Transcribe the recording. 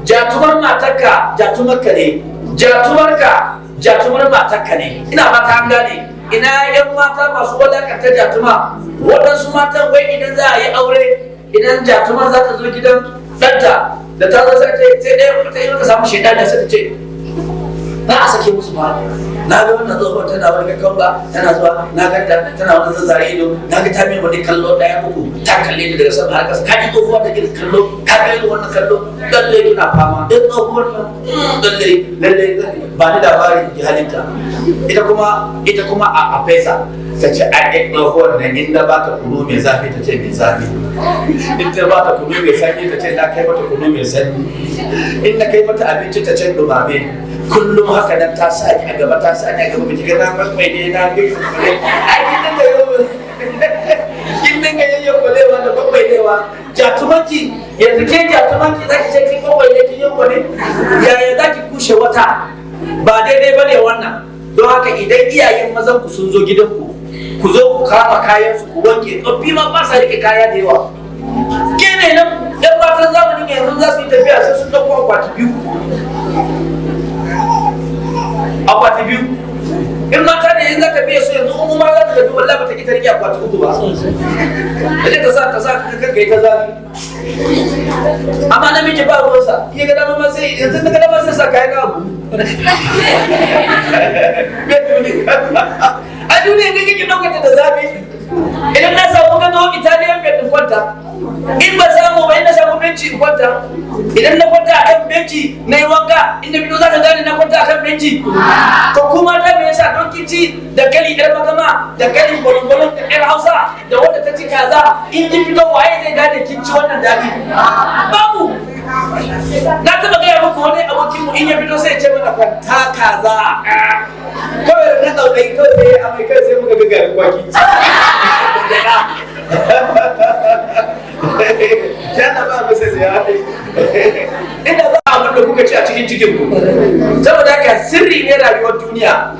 Jatumar matarka jatumarka ne, jatumarka jatumar matarka ne. Ina fata an gane. Ina yan mata masu wadakanta jatuma? Waɗansu matan wai idan za a yi aure, idan jatumar za ta zo gidan ɗanta, da ta zo sai sai ɗaya ta yi maka samu shaidani, sai ta ce ba a sake musu ba. Na ga wannan tsohuwar tana wani kakkan ba, tana zuwa, na ga ta tana wani zazzare ido, na ga ta min wani kallo ɗaya uku, ta kalle ni daga sama har ƙasa. Ka ji tsohuwar da ke kallo, ka ga irin wannan kallo, lalle kina fama ɗin tsohuwar nan. Lalle lalle ba ni labarin ji halinta. Ita kuma a fesa ta ce a ɗin tsohuwar nan, in na ba ta kunu mai zafi, ta ce mai zafi, in ta ba ta kunu mai sanyi, ta ce na kai mata kunu mai sanyi, in na kai mata abinci, ta ce dumame. Kullum haka nan ta sa ni a gaba, ta sa ni a gaba. Biki ga na kwaikwai ne, na ga ai kin dinga yayyankwalewa da kwaikwaitewa. Jatumanki yanzu, ke jatumanki zaki ce kin kwaikwaile, kin yankwane, yaya zaki kushe wata? Ba daidai bane wannan. Don haka idan iyayen mazan ku sun zo gidanku, ku zo ku kama kayan su ku wanke. Tsoffi ma ba sa rike kaya da yawa. Ke ne nan yan matan zamanin yanzu za su yi tafiya sai sun ɗauko akwati biyu, akwati biyu. In mata ne in zaka biya su yanzu, in umar za ta tafi, wallahi bata ki ta rike akwati uku ba, da ta sa ka kai ta zafi. Amma namiji ba ruwansa, iya ga dama ma sai yanzu na ga dama sai sa kayan abu a duniya ne kake ɗaukar ta da zafi. Idan na samu gado Italian bed in kwanta, in ba samu ba, in na samu benci in kwanta. Idan na kwanta akan benci na yi wanka, in na fito za ka gane na kwanta akan benci? To kuma ta me yasa don kin ci dankali yar magama, dankali bolon-bolon da yar Hausa da wanda ta ci kaza, in kin fito waye zai gane kin ci wannan daɗi? Babu. Na taɓa gaya muku wani abokinmu, in ya fito sai ya ce mana kwanta kaza. Kawai na ɗaukai, kawai sai ya amai, kawai sai muka ga garin kwaki. Yana ba masa da inda za a abin da kuka ci a cikin cikin ku. Saboda haka sirri ne rayuwar duniya.